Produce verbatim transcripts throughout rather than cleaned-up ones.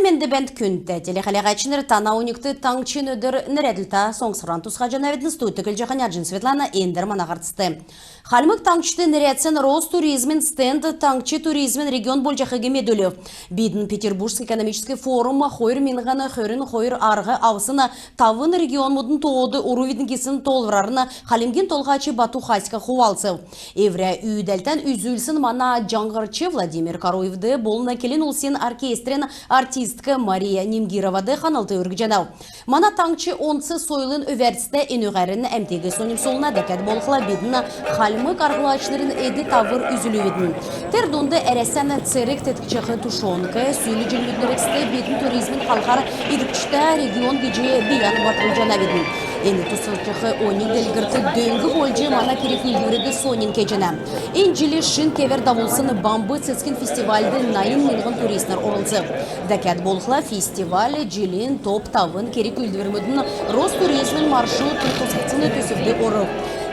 Мендвт, күндтә телехәләгәчнр! Тана оньгт «Таңһчин өдр» нерәдлтә соңсвран тусхаҗанавидн. Студьд көдлҗәхнь Аҗин Светлана. Эндр мана һарцд. Хальмг Таңһчд нерәдсн Ростуризмин стенд таңһч туризмин регион болҗахиг медүлв. Бидн Петербургск экономическ форум хойр миңһн хөрн хойр арһ авсн тавн регионмудын тоод орувидн гисн тоолврарн Хальмгин Толһач Бату Хасиков хувалцв. Эврә үүдәлтән үзүлсн мана җаңһрч Владимир Каруевд болн келн улсин оркестрин артистк Мария Нимгировад ханлт өргҗәнәв. Мана таңһч онц сойлын өвәрцтә, энүгәрн әмтиг соньмсулна. Дәкәд болхла бидн хальмг арһлачнрин эд-тавр үзүлүвидн. Тер дунд Әрәсән церг теткҗәх тушенка. Сүл җилмүдин эргцд бидн туризмин халхар иргчтә регион гиҗ бийән батрулҗанавидн. Эн тусхаҗах оньг делгрлтд дөң болҗ, мана керг-үүлдвриг соньн кеҗәнә. Эн җил шин кевәр давулсн «Бамб цецгин» фестивальд найн миңһн туристнр орлцв. Дәкәд болхла фестиваль җилин топ тавн керг-үүлдврмүдин Ростуризмин маршрут тосхлһна төсвд орв.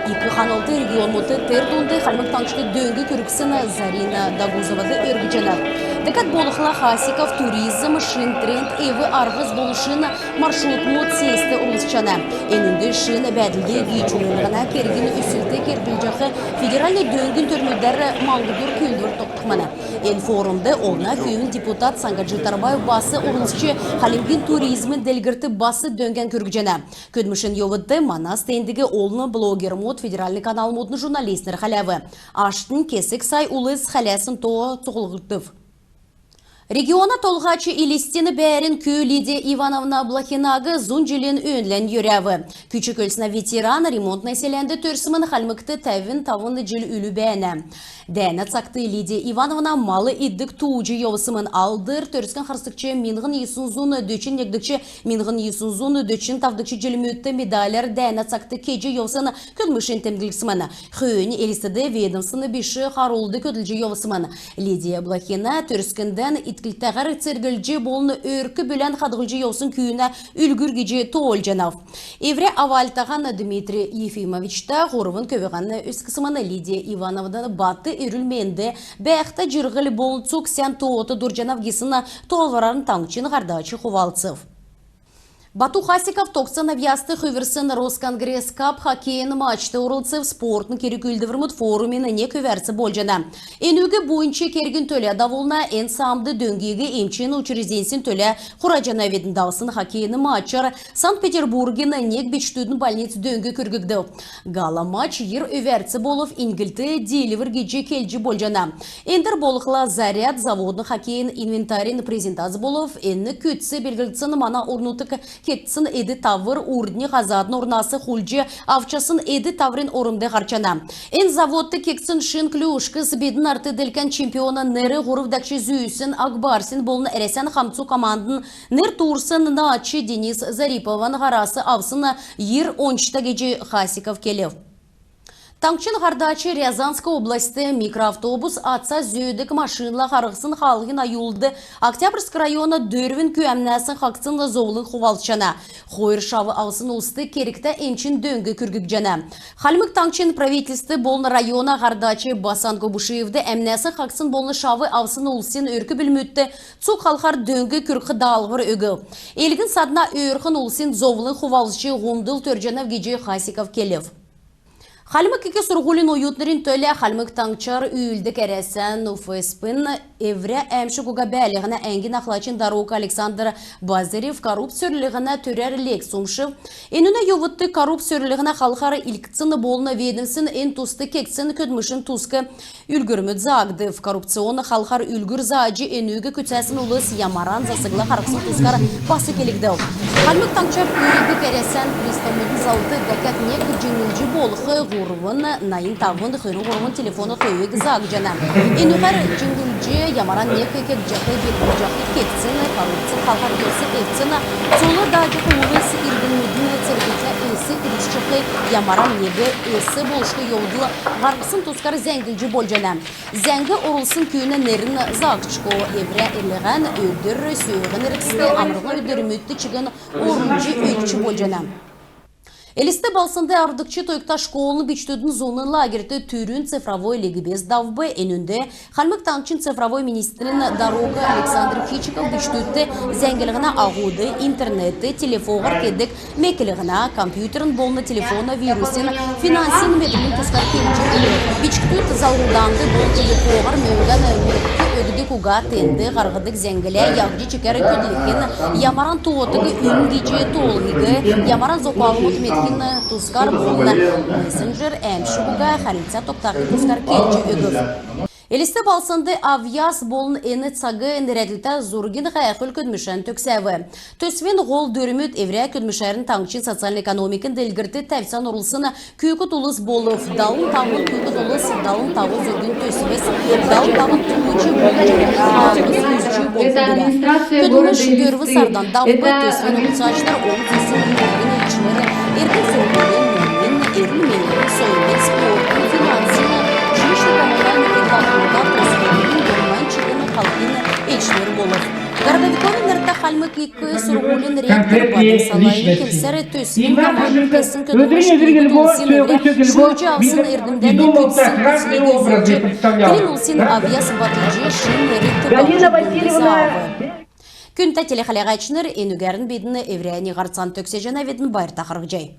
Ик ханлт регионмудт, тер дунд Хальмг Таңһчд дөң күргсн Зарина Дагузовад өргҗәнәв. Дәкәд болхла Хасиков туризмин шин тренд, эв-арһс болн шин маршрутмуд сессд орлцҗана. Энүнд шин бәәдлд гиичүллһнә кергин өслтд керглҗәх федеральн дөңгин төрмүдәр маңһдур күүндвр тогтхмн. Эн форумд олна күүнә депутат Сангаджи Тарбаев бас орлцҗ, Хальмгин туризмин делгрлтд бас дөңгән күргҗәнә. Көдлмшин йовудт мана стендиг олн блогермуд, федеральн каналмудын журналистнр хәләв. Аштнь кесг сай улс хәләсн то цуглулгдв. Региона толһач Элстин бәәрн күн Лидия Ивановна Блохинаг зун җилин өөнлә йөрәв. Күч-көлснә ветеран ремонтн селәнд төрсмн. Хальмгт тәвн тавн җил үлү бәәнә. Дәәнә цагт Лидия Ивановна мал идг тууҗ йовсмн. Алдр Төрскән харсгч миңһн йисн зун дөчн негдгч, миңһн йисн зун дөчн тавдгч җилмүдт медаляр дәәнә цагт кеҗ йовсн көдлмшинь темдглсмн. Хөөннь Элстд ведомствн биш харулд көдлҗ йовсмн. Лидия Блохина төрскндән итклтәһәр церглҗ болн өрк-бүлән хадһлҗ йовсн күүнә үлгүр гиҗ тоолҗанав. Эврә авальтаһан Дмитрий Ефимовичта һурвн көвүһән өсксмн. Лидия Ивановнад бат эрүл-менд, бәәхтә җирһл болн цуг сән тоот дурдҗанав гисн тоолврарн таңһчин һардач хувалцв. Бату Хасиков тогтсн авъяст хүврсн Росконгресс Кап хоккейин матчд орлцв. Спортын керг-үүлдврмүд форумин нег өвәрц болҗана. Энүг буйнч кергин төлә давулна. Эн саамд дөңгиг эмчин учрежденьсин төлә хураҗанавидн. Давсн хоккейин матчар Санкт-Петербургин нег бичкдүдин больниц дөң күрггдв. Гала-матч йир өвәрц болв, иньгллт диилвр гиҗ келҗ болҗана. Эндр болхла «Заряд» заводын хоккейин инвентарин презентац болв. Эн күцц белглгдсн мана орн-нутгт кегдсн эд-тавр урднь һазадын орнас хулдҗ авчасн эд-таврин ормд һарчана. Эн заводт кегдсн шин клюшкс бидн нарт-делкән чемпиона нер, һурв дәкҗ зүүсн Ак Барсин болн Әрәсән хамцу командын нер туурсн наадч Денис Зарипован һарас авсн йир ончта гиҗ Хасиков келв. Таңһчин һардач Рязанск областьд микроавтобус аца зөөдг машинла харһсн хаалһин аюлд Октябрьск района дөрвн күүнәсн хаһцсн зовлң хувалцҗана. Хойр шав авсн улст кергтә эмчин дөң күрггҗәнә. Хальмг Таңһчин правительств болн района һардач Басанг Обушиевд әмнәсн хаһцсн болн шав авсн улсин өрк-бүлмүдт цуг халхар дөң күргх даалһвр өгв. Элгн-садна өөрхн улсин зовлң хувалцҗ һундл төрҗәнәв гиҗ Хасиков келв. Хальмг ик сурһулин оютнрин төлә Хальмг Таңһчар үүлддг Әрәсән УФССП-н эврә әәмшг уга бәәлһнә әңгин ахлачин дарук Александр Базарев коррупц сөрлһнә төрәр лекц умшв. Энүнә йовудт коррупц сөрлһнә халхар илдкгдсн болн ведомствин эн туст кегдсн көдлмшин туск үлгүрмүд заагдв. Коррупционн халхар үлгүр зааҗ, энүг күцәсн улс ямаран засгла харһсн тускар бас келгдв. Хальмг Таңһчар үүлддг Әрәсән приставмудын залвр дәкәд нег җиңнүлҗ болх һурвн найн тавн хөрн һурвн телефона тойг заагдҗана. Энүгәр җиңнүлҗ ямаран нег кегдҗәх, белдҗәх кегдсн коррупцин халхар йос эвдсн, цол дааҗах улс иргнмүдин церглтә эс үрчҗәх, ямаран нег эс болшго йовдл һарһсн тускар зәңглҗ болҗана. Зәңг орулсн күүнә нерн заагдшго. Эврә эрлһән өдр сөөһин эргцд, амрлһна өдрмүдт чигн орулҗ өгч болҗана. Элст балһснд арвдгч тойгта школын бичкдүдин зуна лагерьт түрүн цифровой ликбез давв. Энүнд Хальмг Таңһчин цифровой министрин дарук Александр Кичиков бичкдүдт зәңглһнә аһуд, интернет, телефоһар кедг меклһнә, компьютерин болн телефона вирусин, финансин медрин тускар келҗ өгв. Бичкдүд залһлданд болн телефоһар мөңгән мекд өгдг уга, тенд һарһдг зәңглә яһҗ чикәр көдлхин, ямаран тоотыг үнн гиҗ тоолхиг, ямаран зокалмуд медхин тускар болн мессенджер әәмшг уга хәрлцә тогтахин тускар келҗ өгв. Элст балһснд «Авъяс болн эн цаг» нерәдлтә зургин һәәхүл көдлмшән төгсәв. Төсвин һол дүрмүд эврә көдлмшәрн таңһчин социальн-экономикин делгрлтд тәвцән орулсн күүкд улс болв. Далн тавн күүкд улс, далн тавн зургин төсвәс, далн тавн тууҗ болн җирһл хаалһс үзҗ болхмн. Көдлмш дөрвн сардан давв. Төсвин орлцачнр олн зүсн элчнр, эрдм-сурһулин, нерн, эрүл-менин, сойлын, спортын, финансин, жилищно-коммунальн ик-даһлта, тосхлтын, дурман чигн халхин элчнр болв. Городовиковин нертә Хальмг ик сурһулин ректор Бадм Салаевин келсәр, төсвин командд кесн көдлмш күүкд улсин эврә шүүҗ авсн эрдмдән күцәсн төслиг үзүлҗ, келн улсин авъяс батлҗ, шин нерд Галина Васильевна заав. Күндтә телехәләгәчнр, энүгәрн бидн эврәннь һарцан төгсәҗәнәвидн. Байрта харһцхай.